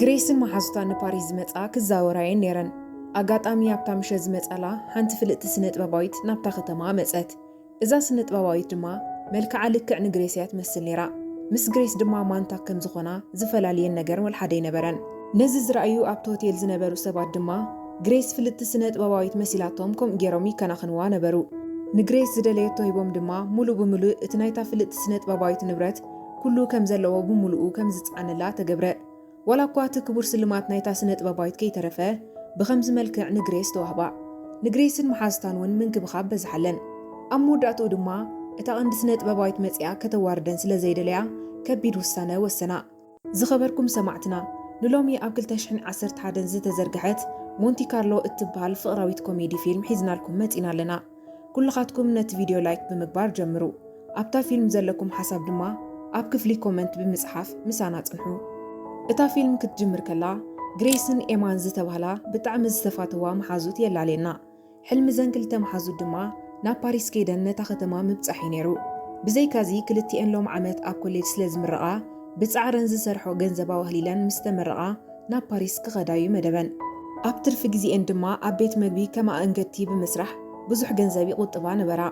ግሬስን መሓዙታን ንፓሪስ ዝመጻ ክዛወራ እየን ነይረን። ኣጋጣሚ ኣብታ ምሸት ዝመጻላ ሓንቲ ፍልጥቲ ስነ ጥበባዊት ናብታ ከተማ መጸት። እዛ ስነ ጥበባዊት ድማ መልክዓ ልክዕ ንግሬስ እያ ትመስል ነይራ። ምስ ግሬስ ድማ ማንታ ከም ዝኾና ዝፈላልየን ነገር ወልሓደ ኣይነበረን። ነዚ ዝረኣዩ ኣብቲ ሆቴል ዝነበሩ ሰባት ድማ ግሬስ ፍልጥቲ ስነ ጥበባዊት መሲላቶም ከምኡ ገይሮም ይከናኸንዋ ነበሩ። ንግሬስ ዝደለየቶ ሂቦም ድማ ሙሉእ ብምሉእ እቲ ናይታ ፍልጥቲ ስነ ጥበባዊት ንብረት ኩሉ ከም ዘለዎ ብምሉኡ ከም ዝጸዓነላ ተገብረ። ዋላ እኳ እቲ ክቡር ስልማት ናይታ ስነ ጥበባዊት ከይተረፈ ብኸምዚ መልክዕ ንግሬስ ተዋህባ። ንግሬስን መሓዝታን እውን ምንክብኻብ በዝሓለን። ኣብ መወዳእትኡ ድማ እታ ቀንዲ ስነ ጥበባዊት መጺኣ ከተዋርደን ስለ ዘይደለያ ከቢድ ውሳነ ወሰና። ዝኸበርኩም ሰማዕትና፣ ንሎሚ ኣብ ክልተ ሽሕን ዓሰርተ ሓደን ዝተዘርግሐት ሞንቲ ካርሎ እትበሃል ፍቕራዊት ኮሜዲ ፊልም ሒዝናልኩም መጺና ኣለና። ኩልኻትኩም ነቲ ቪድዮ ላይክ ብምግባር ጀምሩ። ኣብታ ፊልም ዘለኩም ሓሳብ ድማ ኣብ ክፍሊ ኮመንት ብምጽሓፍ ምሳና ጽንሑ። እታ ፊልም ክትጅምር ከላ፣ ግሬስን ኤማን ዝተባህላ ብጣዕሚ ዝተፋተዋ መሓዙት የላልየና። ሕልሚ ዘን ክልተ መሓዙት ድማ ናብ ፓሪስ ከይደን ነታ ከተማ ምብጻሕ እዩ ነይሩ። ብዘይካዚ ክልቲኤን ሎም ዓመት ኣብ ኮሌጅ ስለ ዝምረቓ፣ ብጻዕረን ዝሰርሖ ገንዘብ ኣዋህሊለን ምስ ተመረቓ ናብ ፓሪስ ክኸዳ እዩ መደበን። ኣብ ትርፊ ግዜኤን ድማ ኣብ ቤት መግቢ ከም ኣእንገድቲ ብምስራሕ ብዙሕ ገንዘብ ይቑጥባ ነበራ።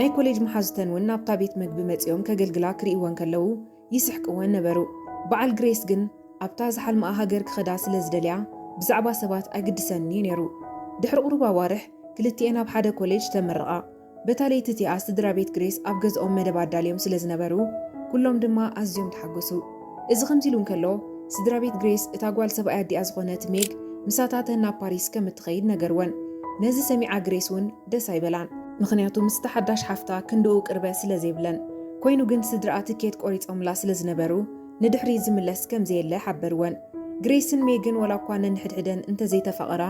ናይ ኮሌጅ መሓዙተን እውን ናብታ ቤት መግቢ መጺኦም ከገልግላ ክርእይወን ከለዉ ይስሕቅወን ነበሩ። በዓል ግሬስ ግን ኣብታ ዝሓልመኣ ሃገር ክኸዳ ስለ ዝደልያ ብዛዕባ ሰባት ኣይግድሰንን እዩ ነይሩ። ድሕሪ ቁሩብ ኣዋርሕ ክልቲኤን ኣብ ሓደ ኮሌጅ ተመረቓ። በታ ለይቲ እቲኣ ስድራ ቤት ግሬስ ኣብ ገዝኦም መደብ ኣዳልዮም ስለ ዝነበሩ ኩሎም ድማ ኣዝዮም ተሓጎሱ። እዚ ከምዚ ኢሉ እንከሎ ስድራ ቤት ግሬስ እታ ጓል ሰብኣይ ኣዲኣ ዝኾነት ሜግ ምሳታተን ናብ ፓሪስ ከም እትኸይድ ነገርወን። ነዚ ሰሚዓ ግሬስ እውን ደስ ኣይበላን። ምኽንያቱ ምስቲ ሓዳሽ ሓፍታ ክንድኡ ቅርበት ስለ ዘይብለን። ኮይኑ ግን ስድራኣ ትኬት ቆሪጾምላ ስለ ዝነበሩ ንድሕሪት ዝምለስ ከም ዘየለ ሓበርወን። ግሬስን ሜግን ዋላ እኳ ነንሕድሕደን እንተዘይተፋቐራ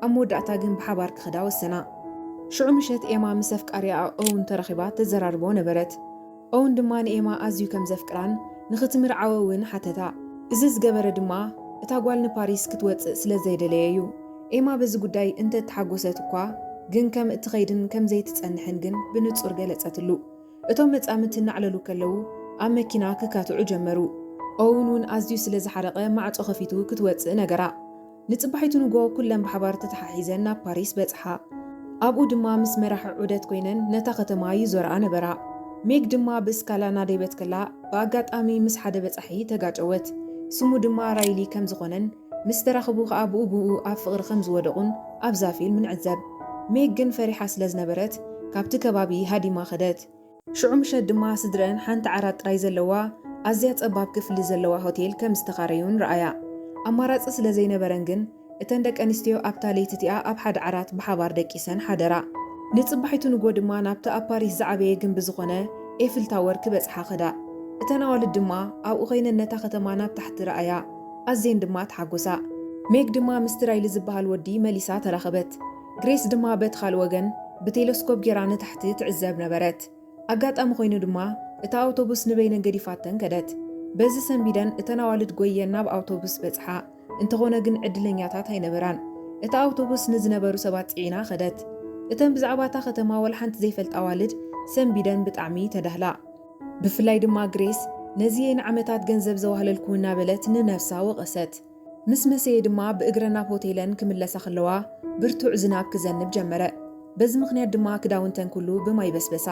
ኣብ መወዳእታ ግን ብሓባር ክኸዳ ወሰና። ሽዑ ምሸት ኤማ ምስ ኣፍቃሪኣ ኦውን ተራኺባ ተዘራርቦ ነበረት። ኦውን ድማ ንኤማ ኣዝዩ ከም ዘፍቅራን ንኽትምርዓወ እውን ሓተታ። እዚ ዝገበረ ድማ እታ ጓል ንፓሪስ ክትወጽእ ስለ ዘይደለየ እዩ። ኤማ በዚ ጉዳይ እንተ ተሓጎሰት እኳ ግን ከም እትኸይድን ከም ዘይትጸንሕን ግን ብንጹር ገለጸትሉ። እቶም መጻምድቲ እናዕለሉ ከለዉ ኣብ መኪና ክካትዑ ጀመሩ። ኦውን እውን ኣዝዩ ስለ ዝሓረቐ ማዕጾ ከፊቱ ክትወጽእ ነገራ። ንጽባሒቱ ንጎ ኩለን ብሓባር ተተሓሒዘን ናብ ፓሪስ በጽሓ። ኣብኡ ድማ ምስ መራሒ ዑደት ኮይነን ነታ ከተማ ይዞርኣ ነበራ። ሜግ ድማ ብእስካላ እናደይበት ከላ ብኣጋጣሚ ምስ ሓደ በጻሒ ተጋጨወት። ስሙ ድማ ራይሊ ከም ዝኾነን ምስ ተራኸቡ ከኣ ብኡ ብኡ ኣብ ፍቕሪ ከም ዝወደቑን ኣብዛ ፊልም ንዕዘብ። ሜግ ግን ፈሪሓ ስለ ዝነበረት ካብቲ ከባቢ ሃዲማ ከደት። ሽዑ ምሸት ድማ ስድረአን ሓንቲ ዓራት ጥራይ ዘለዋ ኣዝያ ጸባብ ክፍሊ ዘለዋ ሆቴል ከም ዝተኻረዩን ረኣያ። ኣማራጺ ስለ ዘይነበረን ግን እተን ደቂ ኣንስትዮ ኣብታ ለይቲ እቲኣ ኣብ ሓደ ዓራት ብሓባር ደቂሰን ሓደራ። ንጽባሒቱ ንጎ ድማ ናብቲ ኣብ ፓሪስ ዝዓበየ ግንቢ ዝኾነ ኤፍል ታወር ክበጽሓ ከዳ። እተን ኣዋልድ ድማ ኣብኡ ኮይነን ነታ ከተማ ናብ ታሕቲ ረኣያ። ኣዝየን ድማ ተሓጎሳ። ሜግ ድማ ምስቲ ራይሊ ዝበሃል ወዲ መሊሳ ተራኸበት። ግሬስ ድማ በቲ ካልእ ወገን ብቴለስኮፕ ጌራ ንታሕቲ ትዕዘብ ነበረት። ኣጋጣሚ ኮይኑ ድማ እታ ኣውቶቡስ ንበይነን ገዲፋተን ከደት። በዚ ሰንቢደን እተን ኣዋልድ ጎየን ናብ ኣውቶቡስ በጽሓ። እንተኾነ ግን ዕድለኛታት ኣይነበራን። እታ ኣውቶቡስ ንዝነበሩ ሰባት ጽዒና ከደት። እተን ብዛዕባ እታ ከተማ ወላ ሓንቲ ዘይፈልጣ ኣዋልድ ሰንቢደን ብጣዕሚ ተዳህላ። ብፍላይ ድማ ግሬስ ነዚ እየ ንዓመታት ገንዘብ ዘዋህለልኩ እናበለት ንነብሳ ወቐሰት። ምስ መሰየ ድማ ብእግረን ናብ ሆቴለን ክምለሳ ከለዋ ብርቱዕ ዝናብ ክዘንብ ጀመረ። በዚ ምኽንያት ድማ ክዳውንተን ኩሉ ብማይ በስበሳ።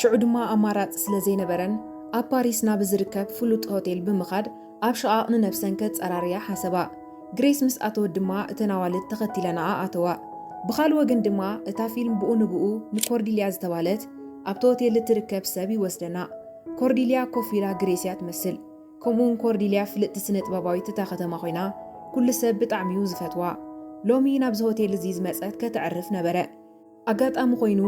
ሽዑ ድማ ኣማራጺ ስለ ዘይነበረን ኣብ ፓሪስ ናብ ዝርከብ ፍሉጥ ሆቴል ብምኻድ ኣብ ሽቓቕ ንነብሰን ከጸራርያ ሓሰባ። ግሬስ ምስ ኣተወት ድማ እተን ኣዋልድ ተኸቲለንኣ ኣተዋ። ብኻልእ ወገን ድማ እታ ፊልም ብኡ ንብኡ ንኮርዲልያ ዝተባህለት ኣብቲ ሆቴል እትርከብ ሰብ ይወስደና። ኮርዲልያ ኮፍ ኢላ ግሬስ እያ ትመስል። ከምኡውን ኮርዲልያ ፍልጥቲ ስነ ጥበባዊት እታ ከተማ ኮይና ኩሉ ሰብ ብጣዕሚ እዩ ዝፈትዋ። ሎሚ ናብዚ ሆቴል እዚ ዝመጸት ከተዕርፍ ነበረ። ኣጋጣሚ ኮይኑ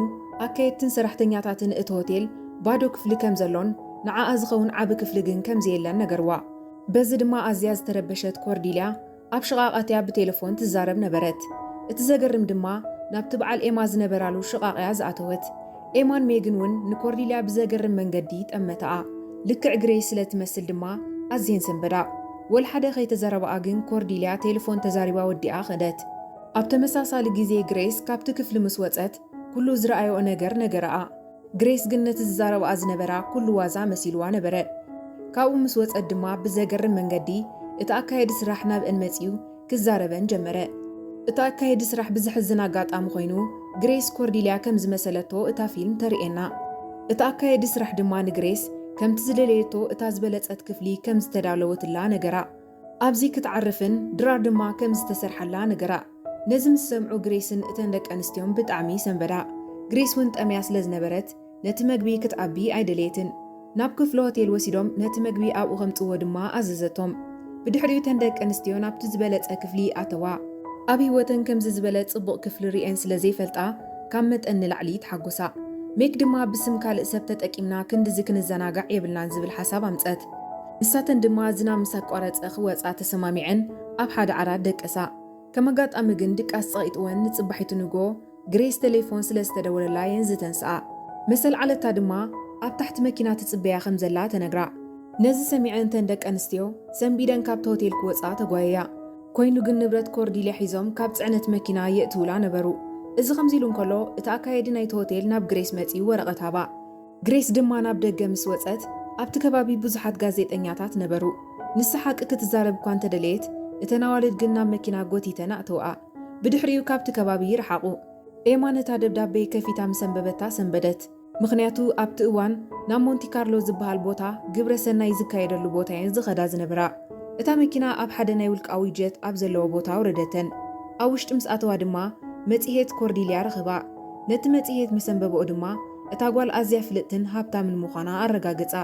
ኣካየድትን ሰራሕተኛታትን እቲ ሆቴል ባዶ ክፍሊ ከም ዘሎን ንዓኣ ዝኸውን ዓቢ ክፍሊ ግን ከም ዘየለን ነገርዋ። በዚ ድማ ኣዝያ ዝተረበሸት ኮርዲልያ ኣብ ሽቓቕ ኣትያ ብቴለፎን ትዛረብ ነበረት። እቲ ዘገርም ድማ ናብቲ በዓል ኤማ ዝነበራሉ ሽቓቕ እያ ዝኣተወት። ኤማን ሜግን እውን ንኮርዲልያ ብዘገርም መንገዲ ጠመተኣ። ልክዕ ግሬስ ስለ ትመስል ድማ ኣዝየን ሰንበዳ። ወልሓደ ከይተዛረባኣ ግን ኮርዲልያ ቴለፎን ተዛሪባ ወዲኣ ከደት። ኣብ ተመሳሳሊ ግዜ ግሬስ ካብቲ ክፍሊ ምስ ወጸት ኩሉ ዝረኣየኦ ነገር ነገረኣ። ግሬስ ግን ነቲ ዝዛረባኣ ዝነበራ ኩሉ ዋዛ መሲልዋ ነበረ። ካብኡ ምስ ወጸት ድማ ብዘገርም መንገዲ እቲ ኣካየዲ ስራሕ ናብአን መጺኡ ክዛረበን ጀመረ። እቲ ኣካየዲ ስራሕ ብዘሕዝን ኣጋጣሚ ኮይኑ፣ ግሬስ ኮርዲልያ ከም ዝመሰለቶ እታ ፊልም ተርእየና። እቲ ኣካየዲ ስራሕ ድማ ንግሬስ ከምቲ ዝደለየቶ እታ ዝበለጸት ክፍሊ ከም ዝተዳለወትላ ነገራ። ኣብዚ ክትዓርፍን ድራር ድማ ከም ዝተሰርሓላ ነገራ። ነዚ ምስ ሰምዑ ግሬስን እተን ደቂ ኣንስትዮን ብጣዕሚ ሰንበዳ። ግሬስ እውን ጠምያ ስለ ዝነበረት ነቲ መግቢ ክትዓቢ ኣይደለየትን። ናብ ክፍሊ ሆቴል ወሲዶም ነቲ መግቢ ኣብኡ ከምጽዎ ድማ ኣዘዘቶም። ብድሕሪኡ እተን ደቂ ኣንስትዮ ናብቲ ዝበለጸ ክፍሊ ኣተዋ። ኣብ ህይወተን ከምዚ ዝበለ ጽቡቕ ክፍሊ ርእየን ስለ ዘይፈልጣ ካብ መጠን ንላዕሊ ተሓጎሳ። ሜክ ድማ ብስም ካልእ ሰብ ተጠቂምና ክንድዚ ክንዘናጋዕ የብልናን ዝብል ሓሳብ ኣምጸት። ንሳተን ድማ ዝናብ ምስ ኣቋረጸ ክወጻ ተሰማሚዐን ኣብ ሓደ ዓራት ደቀሳ። ከም ኣጋጣሚ ግን ድቃስ ጸቒጥወን ንጽባሒቱ ንጎ ግሬስ ቴሌፎን ስለ ዝተደወለላ የን ዝተንስኣ። መሰል ዓለታ ድማ ኣብ ታሕቲ መኪና ትጽበያ ከም ዘላ ተነግራ። ነዚ ሰሚዐን እተን ደቂ ኣንስትዮ ሰንቢደን ካብቲ ሆቴል ክወጻ ተጓየያ። ኮይኑ ግን ንብረት ኮርዲልያ ሒዞም ካብ ጽዕነት መኪና የእትውላ ነበሩ። እዚ ከምዚ ኢሉ እንከሎ እቲ ኣካየዲ ናይቲ ሆቴል ናብ ግሬስ መጺኡ ወረቐት ሃባ። ግሬስ ድማ ናብ ደገ ምስ ወጸት ኣብቲ ከባቢ ብዙሓት ጋዜጠኛታት ነበሩ። ንሳ ሓቂ ክትዛረብ እኳ እንተደለየት እተን ኣዋልድ ግን ናብ መኪና ጎቲተን ኣእተውኣ። ብድሕሪኡ ካብቲ ከባቢ ይርሓቑ። ኤማ ነታ ደብዳቤ ከፊታ ምስ ኣንበበታ ሰንበደት። ምኽንያቱ ኣብቲ እዋን ናብ ሞንቲ ካርሎ ዝበሃል ቦታ ግብረ ሰናይ ዝካየደሉ ቦታ እየን ዝኸዳ ዝነበራ። እታ መኪና ኣብ ሓደ ናይ ውልቃዊ ጀት ኣብ ዘለዎ ቦታ ኣውረደተን። ኣብ ውሽጢ ምስ ኣተዋ ድማ መጽሔት ኮርዲልያ ረኸባ። ነቲ መጽሔት ምስ ኣንበበኦ ድማ እታ ጓል ኣዝያ ፍልጥትን ሃብታምን ምዃና ኣረጋገጻ።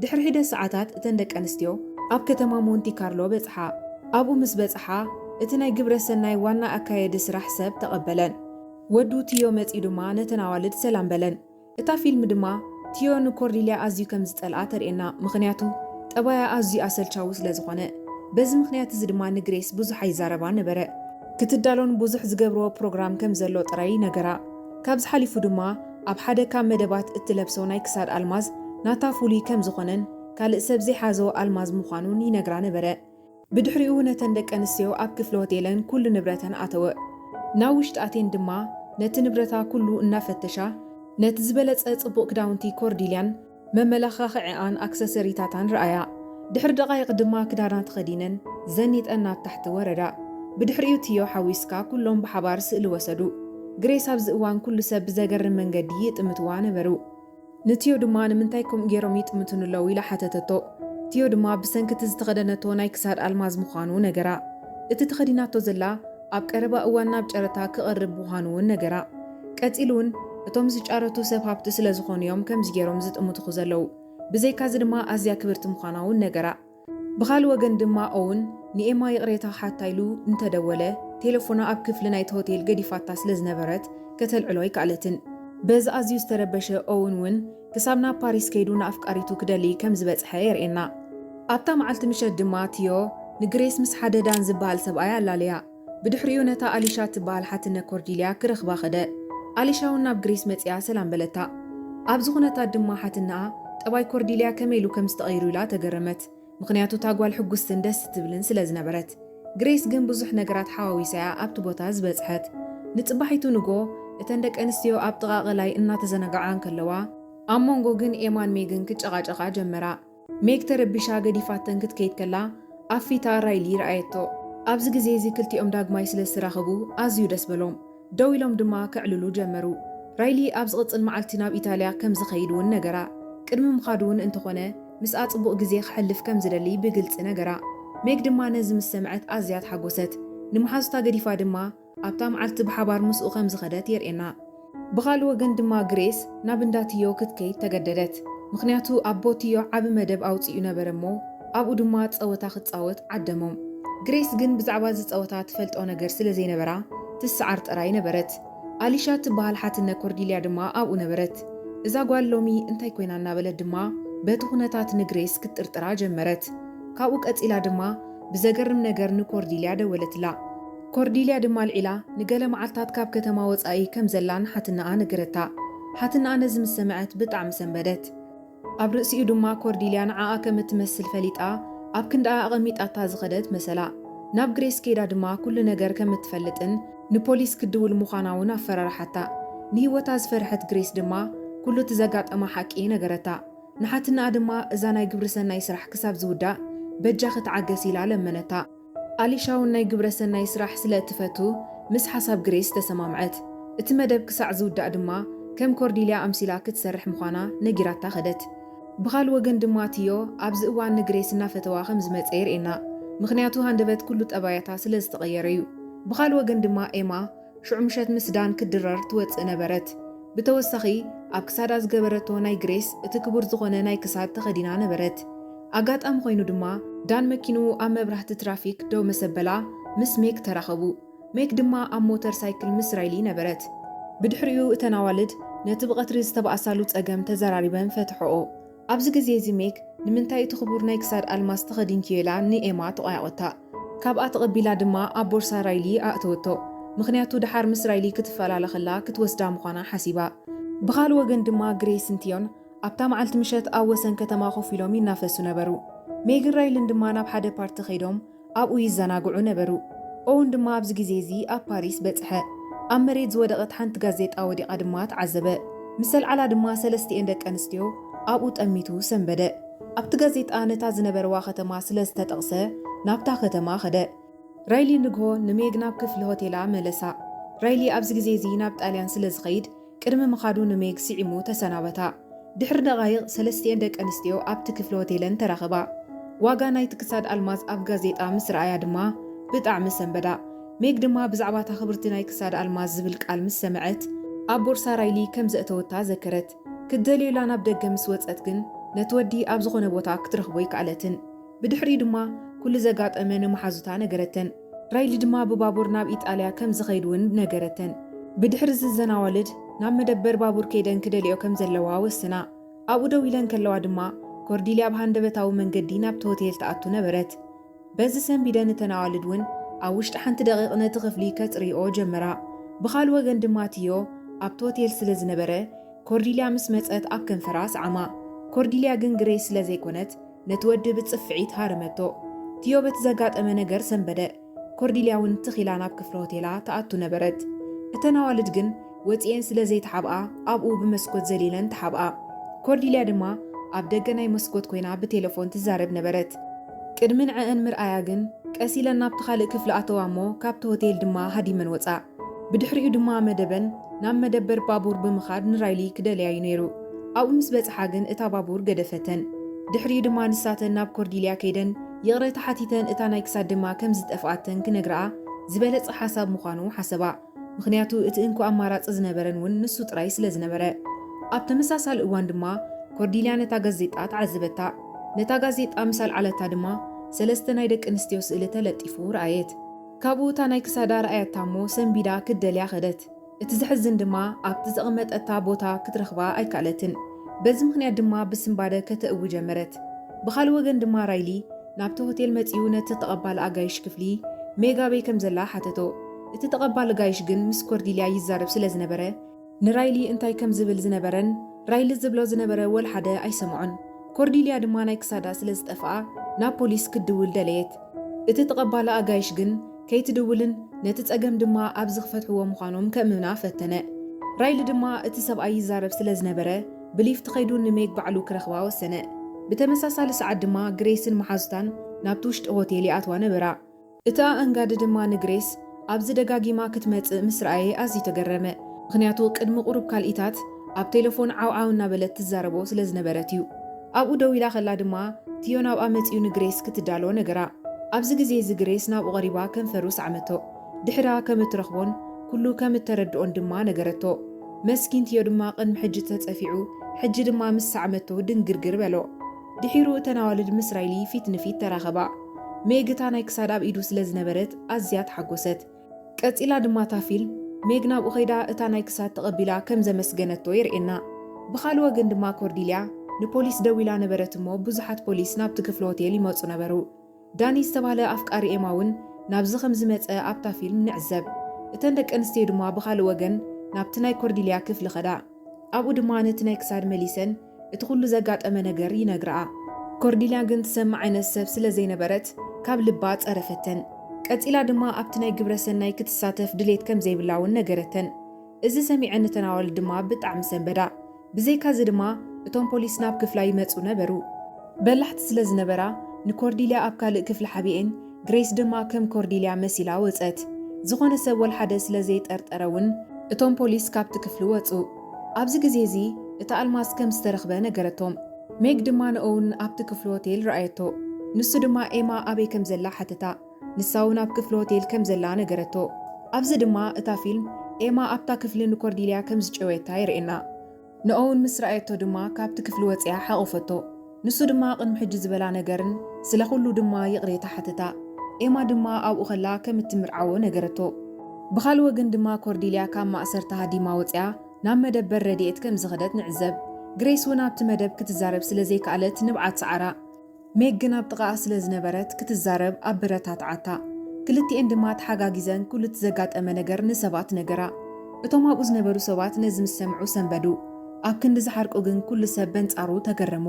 ድሕሪ ሒደት ሰዓታት እተን ደቂ ኣንስትዮ ኣብ ከተማ ሞንቲ ካርሎ በጽሓ። ኣብኡ ምስ በጽሓ እቲ ናይ ግብረ ሰናይ ዋና ኣካየዲ ስራሕ ሰብ ተቐበለን። ወዱ ቲዮ መጺኡ ድማ ነተን ኣዋልድ ሰላም በለን። እታ ፊልም ድማ ቲዮ ንኮርዲልያ ኣዝዩ ከም ዝጸልኣ ተርእየና፣ ምኽንያቱ ጠባያ ኣዝዩ ኣሰልቻዊ ስለ ዝኾነ። በዚ ምኽንያት እዚ ድማ ንግሬስ ብዙሕ ኣይዛረባን ነበረ። ክትዳሎን ብዙሕ ዝገብርዎ ፕሮግራም ከም ዘሎ ጥራይ ይነገራ። ካብዚ ሓሊፉ ድማ ኣብ ሓደ ካብ መደባት እትለብሶ ናይ ክሳድ ኣልማዝ ናታ ፍሉይ ከም ዝኾነን ካልእ ሰብ ዘይሓዞ ኣልማዝ ምዃኑን ይነግራ ነበረ። ብድሕሪኡ ነተን ደቂ ኣንስትዮ ኣብ ክፍሊ ሆቴለን ኩሉ ንብረተን ኣተወ። ናብ ውሽጢ ኣትየን ድማ ነቲ ንብረታ ኩሉ እናፈተሻ ነቲ ዝበለጸ ጽቡቕ ክዳውንቲ ኮርዲልያን መመላኻኽዒኣን ኣክሰሰሪታታን ረኣያ። ድሕሪ ደቓይቕ ድማ ክዳና ተኸዲነን ዘኒጠን ናብ ታሕቲ ወረዳ። ብድሕሪኡ ቲዮ ሓዊስካ ኩሎም ብሓባር ስእሊ ወሰዱ። ግሬስ ኣብዚ እዋን ኩሉ ሰብ ብዘገርም መንገዲ ይጥምትዋ ነበሩ። ንቲዮ ድማ ንምንታይ ከምኡ ገይሮም ይጥምቱኒ ኣለዉ ኢላ ሓተተቶ። ቲዮ ድማ ብሰንኪ እቲ ዝተኸደነቶ ናይ ክሳድ ኣልማዝ ምዃኑ ነገራ። እቲ ተኸዲናቶ ዘላ ኣብ ቀረባ እዋን ናብ ጨረታ ክቐርብ ምዃኑ እውን ነገራ። ቀጺሉ እውን እቶም ዝጫረቱ ሰብ ሃብቲ ስለ ዝኾኑ እዮም ከምዚ ገይሮም ዝጥምቱኹ ዘለዉ። ብዘይካዚ ድማ ኣዝያ ክብርቲ ምዃና እውን ነገራ። ብኻልእ ወገን ድማ ኦውን ንኤማ ይቕሬታ ክሓታ ኢሉ እንተደወለ፣ ቴሌፎና ኣብ ክፍሊ ናይቲ ሆቴል ገዲፋታ ስለ ዝነበረት ከተልዕሎ ኣይከኣለትን። በዚ ኣዝዩ ዝተረበሸ ኦውን እውን ክሳብ ናብ ፓሪስ ከይዱ ንኣፍቃሪቱ ክደሊ ከም ዝበጽሐ የርእየና። ኣብታ መዓልቲ ምሸት ድማ ቲዮ ንግሬስ ምስ ሓደ ዳን ዝበሃል ሰብኣይ ኣላለያ። ብድሕሪኡ ነታ ኣሊሻ ትበሃል ሓትነ ኮርዲልያ ክረኽባ ከደ። ኣሊሻ እውን ናብ ግሬስ መጺኣ ሰላም በለታ። ኣብዚ ኩነታት ድማ ሓትነኣ ጠባይ ኮርዲልያ ከመይ ኢሉ ከም ዝተቐይሩ ኢላ ተገረመት። ምኽንያቱ እታ ጓል ሕጉስትን ደስ ትብልን ስለ ዝነበረት። ግሬስ ግን ብዙሕ ነገራት ሓዋዊሳ እያ ኣብቲ ቦታ ዝበጽሐት። ንጽባሒቱ ንጎ እተን ደቂ ኣንስትዮ ኣብ ጥቓ ቀላይ እናተዘናግዓ እንከለዋ፣ ኣብ መንጎ ግን ኤማን ሜግን ክጨቓጨቓ ጀመራ። ሜግ ተረቢሻ ገዲፋተን ክትከይድ ከላ ኣብ ፊታ ራይሊ ረኣየቶ። ኣብዚ ግዜ እዚ ክልቲኦም ዳግማይ ስለ ዝተራኸቡ ኣዝዩ ደስ በሎም። ደው ኢሎም ድማ ከዕልሉ ጀመሩ። ራይሊ ኣብ ዝቕጽል መዓልቲ ናብ ኢጣልያ ከም ዝኸይድ እውን ነገራ። ቅድሚ ምኻዱ እውን እንተኾነ ምስኣ ጽቡቕ ግዜ ክሕልፍ ከም ዝደሊ ብግልጺ ነገራ። ሜግ ድማ ነዚ ምስ ሰምዐት ኣዝያ ተሓጎሰት። ንመሓዙታ ገዲፋ ድማ ኣብታ መዓልቲ ብሓባር ምስኡ ከም ዝኸደት የርእየና። ብኻልእ ወገን ድማ ግሬስ ናብ እንዳ ቲዮ ክትከይድ ተገደደት። ምኽንያቱ ኣቦ ቲዮ ዓቢ መደብ ኣውጺኡ ነበረ እሞ ኣብኡ ድማ ጸወታ ክጻወት ዓደሞም። ግሬስ ግን ብዛዕባ እዚ ጸወታ ትፈልጦ ነገር ስለ ዘይነበራ ትስዓር ጥራይ ነበረት። ኣሊሻ ትበሃል ሓትነ ኮርዲልያ ድማ ኣብኡ ነበረት። እዛ ጓል ሎሚ እንታይ ኮይና እናበለት ድማ በቲ ኩነታት ንግሬስ ክትጥርጥራ ጀመረት። ካብኡ ቀጺላ ድማ ብዘገርም ነገር ንኮርዲልያ ደወለትላ። ኮርዲልያ ድማ ኣልዒላ ንገለ መዓልታት ካብ ከተማ ወጻኢ ከም ዘላን ሓትነኣ ነገረታ። ሓትነኣ ነዚ ምስ ሰምዐት ብጣዕሚ ሰንበደት። ኣብ ርእሲኡ ድማ ኮርዲልያ ንዓኣ ከም እትመስል ፈሊጣ ኣብ ክንድኣ ኣቐሚጣታ ዝኸደት መሰላ። ናብ ግሬስ ከይዳ ድማ ኩሉ ነገር ከም እትፈልጥን ንፖሊስ ክትድውል ምዃና እውን ኣፈራርሓታ። ንህይወታ ዝፈርሐት ግሬስ ድማ ኩሉ እቲ ዘጋጠማ ሓቂ ነገረታ። ንሓትነኣ ድማ እዛ ናይ ግብሪ ሰናይ ስራሕ ክሳብ ዝውዳእ በጃኺ ተዓገሲ ኢላ ለመነታ። ኣሊሻ እውን ናይ ግብረ ሰናይ ስራሕ ስለ እትፈቱ ምስ ሓሳብ ግሬስ ተሰማምዐት። እቲ መደብ ክሳዕ ዝውዳእ ድማ ከም ኮርዲልያ ኣምሲላ ክትሰርሕ ምዃና ነጊራታ ከደት። ብኻልእ ወገን ድማ ቲዮ ኣብዚ እዋን ንግሬስ እናፈተዋ ከም ዝመጸ የርእየና። ምኽንያቱ ሃንደበት ኩሉ ጠባያታ ስለ ዝተቐየረ እዩ። ብኻልእ ወገን ድማ ኤማ ሽዑ ምሸት ምስ ዳን ክትድረር ትወጽእ ነበረት። ብተወሳኺ ኣብ ክሳዳ ዝገበረቶ ናይ ግሬስ እቲ ክቡር ዝኾነ ናይ ክሳድ ተኸዲና ነበረት። ኣጋጣሚ ኮይኑ ድማ ዳን መኪንኡ ኣብ መብራህቲ ትራፊክ ደው መሰበላ ምስ ሜግ ተራኸቡ። ሜግ ድማ ኣብ ሞተር ሳይክል ምስ ራይሊ ነበረት። ብድሕሪኡ እተን ኣዋልድ ነቲ ብቐትሪ ዝተባእሳሉ ጸገም ተዘራሪበን ፈትሖኦ። ኣብዚ ግዜ እዚ ሜግ ንምንታይ እቲ ክቡር ናይ ክሳድ ኣልማዝ ተኸዲንክዮ ኢላ ንኤማ ተቋያቖታ። ካብኣ ተቐቢላ ድማ ኣብ ቦርሳ ራይሊ ኣእተወቶ። ምኽንያቱ ደሓር ምስ ራይሊ ክትፈላለ ከላ ክትወስዳ ምዃና ሓሲባ። ብኻልእ ወገን ድማ ግሬስን ቲዮን ኣብታ መዓልቲ ምሸት ኣብ ወሰን ከተማ ኮፍ ኢሎም ይናፈሱ ነበሩ። ሜግን ራይልን ድማ ናብ ሓደ ፓርቲ ከይዶም ኣብኡ ይዘናግዑ ነበሩ። ኦውን ድማ ኣብዚ ግዜ እዚ ኣብ ፓሪስ በጽሐ። ኣብ መሬት ዝወደቐት ሓንቲ ጋዜጣ ወዲቓ ድማ ተዓዘበ። ምስ ኣልዓላ ድማ ሰለስቲኤን ደቂ ኣንስትዮ ኣብኡ ጠሚቱ ሰንበደ። ኣብቲ ጋዜጣ ነታ ዝነበርዋ ከተማ ስለ ዝተጠቕሰ ናብታ ከተማ ከደ። ራይሊ ንግሆ ንሜግ ናብ ክፍሊ ሆቴላ መለሳ። ራይሊ ኣብዚ ግዜ እዚ ናብ ጣልያን ስለ ዝኸይድ ቅድሚ ምኻዱ ንሜግ ስዒሙ ተሰናበታ። ድሕሪ ደቓይቕ ሰለስቲኤን ደቂ ኣንስትዮ ኣብቲ ክፍሊ ሆቴለን ተራኸባ። ዋጋ ናይቲ ክሳድ ኣልማዝ ኣብ ጋዜጣ ምስ ረኣያ ድማ ብጣዕሚ ሰንበዳ። ሜግ ድማ ብዛዕባ እታ ክብርቲ ናይ ክሳድ ኣልማዝ ዝብል ቃል ምስ ሰምዐት ኣብ ቦርሳ ራይሊ ከም ዘእተወታ ዘከረት። ክትደልዮ ኢላ ናብ ደገ ምስ ወጸት ግን ነቲ ወዲ ኣብ ዝኾነ ቦታ ክትረኽቦ ኣይከኣለትን። ብድሕሪኡ ድማ ኩሉ ዘጋጠመ ንመሓዙታ ነገረተን። ራይሊ ድማ ብባቡር ናብ ኢጣልያ ከም ዝኸይድ እውን ነገረተን። ብድሕሪ እዚ እዘን ኣዋልድ ናብ መደበር ባቡር ከይደን ክደልዮ ከም ዘለዋ ወስና። ኣብኡ ደው ኢለን ከለዋ ድማ ኮርዲልያ ብሃንደበታዊ መንገዲ ናብቲ ሆቴል ትኣቱ ነበረት። በዚ ሰንቢደን እተን ኣዋልድ እውን ኣብ ውሽጢ ሓንቲ ደቂቕ ነቲ ክፍሊ ከጽርይኦ ጀመራ። ብኻልእ ወገን ድማ ቲዮ ኣብቲ ሆቴል ስለ ዝነበረ ኮርዲልያ ምስ መጸት ኣብ ከንፈራ ሰዓማ። ኮርዲልያ ግን ግሬስ ስለ ዘይኮነት ነቲ ወዲ ብጽፍዒት ሃረመቶ። ቲዮ በቲ ዘጋጠመ ነገር ሰንበደ። ኮርዲልያ እውን ትኽ ኢላ ናብ ክፍሊ ሆቴላ ትኣቱ ነበረት። እተን ኣዋልድ ግን ወጺኤን ስለ ዘይተሓብኣ ኣብኡ ብመስኮት ዘሊለን ተሓብኣ። ኮርዲልያ ድማ ኣብ ደገ ናይ መስኮት ኮይና ብቴሌፎን ትዛረብ ነበረት። ቅድሚ ንዕአን ምርኣያ ግን ቀስ ኢለን ናብቲ ካልእ ክፍሊ ኣተዋ እሞ ካብቲ ሆቴል ድማ ሃዲመን ወጻ። ብድሕሪኡ ድማ መደበን ናብ መደበር ባቡር ብምኻድ ንራይሊ ክደልያ እዩ ነይሩ። ኣብኡ ምስ በጽሓ ግን እታ ባቡር ገደፈተን። ድሕሪኡ ድማ ንሳተን ናብ ኮርዲልያ ከይደን ይቕረታ ሓቲተን እታ ናይ ክሳድ ድማ ከም ዝጠፍኣተን ክነግርኣ ዝበለጸ ሓሳብ ምዃኑ ሓሰባ። ምኽንያቱ እቲ እንኮ ኣማራጺ ዝነበረን እውን ንሱ ጥራይ ስለ ዝነበረ። ኣብ ተመሳሳሊ እዋን ድማ ኮርዲልያ ነታ ጋዜጣ ተዓዘበታ። ነታ ጋዜጣ ምስ ኣልዓለታ ድማ ሰለስተ ናይ ደቂ ኣንስትዮ ስእሊ ተለጢፉ ረኣየት። ካብኡ እታ ናይ ክሳዳ ረኣያታ እሞ ሰንቢዳ ክትደልያ ከደት። እቲ ዘሕዝን ድማ ኣብቲ ዘቐመጠታ ቦታ ክትረኽባ ኣይከኣለትን። በዚ ምኽንያት ድማ ብስንባደ ከተእዊ ጀመረት። ብኻልእ ወገን ድማ ራይሊ ናብቲ ሆቴል መጺኡ ነቲ ተቐባሊ ኣጋይሽ ክፍሊ ሜግ ኣበይ ከም ዘላ ሓተቶ። እቲ ተቐባሊ ኣጋይሽ ግን ምስ ኮርዲልያ ይዛረብ ስለ ዝነበረ ንራይሊ እንታይ ከም ዝብል ዝነበረን ራይሊ ዝብሎ ዝነበረ ወላ ሓደ ኣይሰምዖን። ኮርዲልያ ድማ ናይ ክሳዳ ስለ ዝጠፍኣ ናብ ፖሊስ ክትድውል ደለየት። እቲ ተቐባሊ ኣጋይሽ ግን ከይትድውልን ነቲ ጸገም ድማ ኣብዚ ክፈትሕዎ ምዃኖም ከእምና ፈተነ። ራይሊ ድማ እቲ ሰብኣይ ይዛረብ ስለ ዝነበረ ብሊፍት ከይዱ ንሜግ ባዕሉ ክረኽባ ወሰነ። ብተመሳሳሊ ሰዓት ድማ ግሬስን መሓዙታን ናብቲ ውሽጢ ሆቴል ይኣትዋ ነበራ። እቲ ኣእንጋዲ ድማ ንግሬስ ኣብዚ ደጋጊማ ክትመጽእ ምስ ረኣየ ኣዝዩ ተገረመ። ምኽንያቱ ቅድሚ ቁሩብ ካልኢታት ኣብ ቴሌፎን ዓውዓው እናበለት ትዛረቦ ስለ ዝነበረት እዩ። ኣብኡ ደው ኢላ ከላ ድማ ቲዮ ናብኣ መጺኡ ንግሬስ ክትዳሎ ነገራ። ኣብዚ ግዜ እዚ ግሬስ ናብኡ ቀሪባ ከንፈሩ ሰዓመቶ። ድሕራ ከም እትረኽቦን ኩሉ ከም እተረድኦን ድማ ነገረቶ። መስኪን ቲዮ ድማ ቅድሚ ሕጂ ተጸፊዑ፣ ሕጂ ድማ ምስ ሰዓመቶ ድንግርግር በሎ። ድሒሩ እተን ኣዋልድ ምስ ራይሊ ፊት ንፊት ተራኸባ። ሜግ እታ ናይ ክሳድ ኣብ ኢዱ ስለ ዝነበረት ኣዝያ ተሓጎሰት። ቀጺላ ድማ እታ ፊልም ሜግ ናብኡ ከይዳ እታ ናይ ክሳድ ተቐቢላ ከም ዘመስገነቶ የርእየና። ብኻልእ ወገን ድማ ኮርዲልያ ንፖሊስ ደዊላ ነበረት እሞ ብዙሓት ፖሊስ ናብቲ ክፍሊ ሆቴል ይመጹ ነበሩ። ዳኒ ዝተባህለ ኣፍቃሪ ኤማ እውን ናብዚ ከም ዝመጸ ኣብታ ፊልም ንዕዘብ። እተን ደቂ ኣንስትዮ ድማ ብኻልእ ወገን ናብቲ ናይ ኮርዲልያ ክፍሊ ኸዳ። ኣብኡ ድማ ነቲ ናይ ክሳድ መሊሰን እቲ ኩሉ ዘጋጠመ ነገር ይነግርኣ። ኮርዲልያ ግን ትሰምዕ ዓይነት ሰብ ስለ ዘይነበረት ካብ ልባ ጸረፈተን። ቀጺላ ድማ ኣብቲ ናይ ግብረ ሰናይ ክትሳተፍ ድሌት ከም ዘይብላ እውን ነገረተን። እዚ ሰሚዐን እተን ኣዋልድ ድማ ብጣዕሚ ሰንበዳ። ብዘይካዚ ድማ እቶም ፖሊስ ናብ ክፍላ ይመጹ ነበሩ። በላሕቲ ስለ ዝነበራ ንኮርዲልያ ኣብ ካልእ ክፍሊ ሓቢኤን፣ ግሬስ ድማ ከም ኮርዲልያ መሲላ ወጸት። ዝኾነ ሰብ ወልሓደ ስለ ዘይጠርጠረ እውን እቶም ፖሊስ ካብቲ ክፍሊ ወጹ። ኣብዚ ግዜ እዚ እታ ኣልማዝ ከም ዝተረኽበ ነገረቶም። ሜግ ድማ ንኦውን ኣብቲ ክፍሊ ሆቴል ረኣየቶ። ንሱ ድማ ኤማ ኣበይ ከም ዘላ ሓተታ። ንሳ እውን ኣብ ክፍሊ ሆቴል ከም ዘላ ነገረቶ። ኣብዚ ድማ እታ ፊልም ኤማ ኣብታ ክፍሊ ንኮርዲልያ ከም ዝጨወየታ የርእየና። ንኦውን ምስ ረኣየቶ ድማ ካብቲ ክፍሊ ወጺኣ ሓቖፈቶ። ንሱ ድማ ቅድሚ ሕጂ ዝበላ ነገርን ስለ ኩሉ ድማ ይቕሬታ ሓተታ። ኤማ ድማ ኣብኡ ከላ ከም እትምርዓዎ ነገረቶ። ብኻልእ ወገን ድማ ኮርዲልያ ካብ ማእሰርቲ ሃዲማ ወጺኣ ናብ መደበር ረድኤት ከም ዝኸደት ንዕዘብ። ግሬስ እውን ኣብቲ መደብ ክትዛረብ ስለ ዘይከኣለት ንብዓት ሰዓራ። ሜግ ግን ኣብ ጥቓኣ ስለ ዝነበረት ክትዛረብ ኣበረታትዓታ። ክልቲኤን ድማ ተሓጋጊዘን ኩሉ እቲ ዘጋጠመ ነገር ንሰባት ነገራ። እቶም ኣብኡ ዝነበሩ ሰባት ነዚ ምስ ሰምዑ ሰንበዱ። ኣብ ክንዲ ዝሓርቁ ግን ኩሉ ሰብ በንጻሩ ተገረሙ።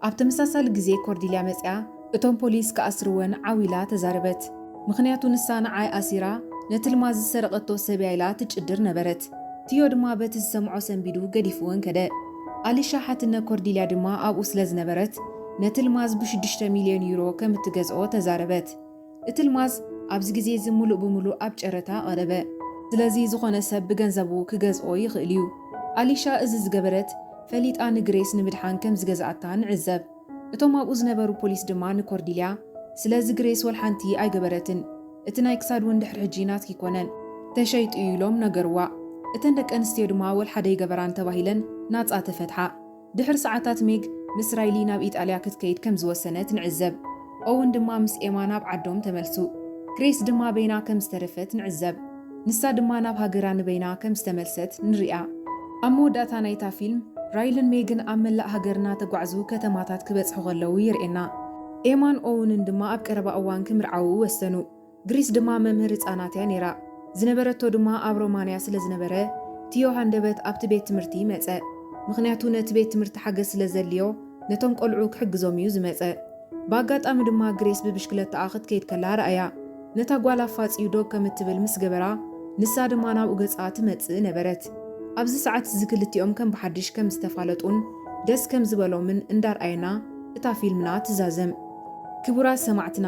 ኣብ ተመሳሳሊ ግዜ ኮርዲልያ መጺኣ እቶም ፖሊስ ክኣስርወን ዓው ኢላ ተዛረበት። ምኽንያቱ ንሳ ንዓይ ኣሲራ ነቲ ልማዝ ዝሰረቐቶ ሰብ እያ ኢላ ትጭድር ነበረት። ቲዮ ድማ በቲ ዝሰምዖ ሰንቢዱ ገዲፍወን ከደ። ኣሊሻ ሓትነ ኮርዲልያ ድማ ኣብኡ ስለ ዝነበረት ነቲ ልማዝ ብሽዱሽተ ሚልዮን ዩሮ ከም እትገዝኦ ተዛረበት። እቲ ልማዝ ኣብዚ ግዜ እዚ ምሉእ ብምሉእ ኣብ ጨረታ ቀረበ። ስለዚ ዝኾነ ሰብ ብገንዘቡ ክገዝኦ ይኽእል እዩ። ኣሊሻ እዚ ዝገበረት ፈሊጣ ንግሬስ ንምድሓን ከም ዝገዝኣታ ንዕዘብ። እቶም ኣብኡ ዝነበሩ ፖሊስ ድማ ንኮርዲልያ፣ ስለዚ ግሬስ ወልሓንቲ ኣይገበረትን፣ እቲ ናይ ክሳድ እውን ድሕሪ ሕጂ ናትኪ ኣይኮነን፣ ተሸይጡ እዩ ኢሎም ነገርዋ። እተን ደቂ ኣንስትዮ ድማ ወልሓደ ኣይገበራን ተባሂለን ናጻ ተፈትሓ። ድሕሪ ሰዓታት ሜግ ምስ ራይሊ ናብ ኢጣልያ ክትከይድ ከም ዝወሰነት ንዕዘብ። ኦውን ድማ ምስ ኤማ ናብ ዓዶም ተመልሱ። ግሬስ ድማ በይና ከም ዝተረፈት ንዕዘብ። ንሳ ድማ ናብ ሃገራ ንበይና ከም ዝተመልሰት ንሪኣ። ኣብ መወዳእታ ናይታ ፊልም ራይልን ሜግን ኣብ መላእ ሃገር እናተጓዕዙ ከተማታት ክበጽሑ ከለዉ የርእየና። ኤማን ኦውንን ድማ ኣብ ቀረባ እዋን ክምርዓዉ ወሰኑ። ግሬስ ድማ መምህር ህጻናት እያ ነይራ። ዝነበረቶ ድማ ኣብ ሮማንያ ስለ ዝነበረ ቲዮ ሃንደበት ኣብቲ ቤት ትምህርቲ መጸ። ምኽንያቱ ነቲ ቤት ትምህርቲ ሓገዝ ስለ ዘድልዮ ነቶም ቆልዑ ክሕግዞም እዩ ዝመጸ። ብኣጋጣሚ ድማ ግሬስ ብብሽክለታኣ ክትከይድ ከላ ረኣያ። ነታ ጓል ኣፋጽዩ ዶብ ከም እትብል ምስ ገበራ ንሳ ድማ ናብኡ ገጻ ትመጽእ ነበረት። ኣብዚ ሰዓት እዚ ክልቲኦም ከም ብሓድሽ ከም ዝተፋለጡን ደስ ከም ዝበሎምን እንዳርኣየና እታ ፊልምና ትዛዘም። ክቡራት ሰማዕትና፣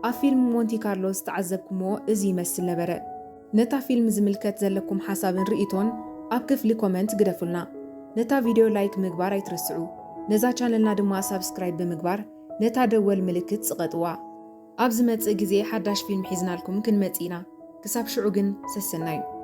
ኣብ ፊልም ሞንቲ ካርሎ ዝተዓዘብኩምዎ እዚ ይመስል ነበረ። ነታ ፊልም ዝምልከት ዘለኩም ሓሳብን ርእይቶን ኣብ ክፍሊ ኮመንት ግደፉልና። ነታ ቪድዮ ላይክ ምግባር ኣይትረስዑ። ነዛ ቻነልና ድማ ሳብስክራይብ ብምግባር ነታ ደወል ምልክት ጽቐጥዋ። ኣብ ዝመጽእ ግዜ ሓዳሽ ፊልም ሒዝናልኩም ክንመጽእ ኢና። ክሳብ ሽዑ ግን ሰሰናዩ።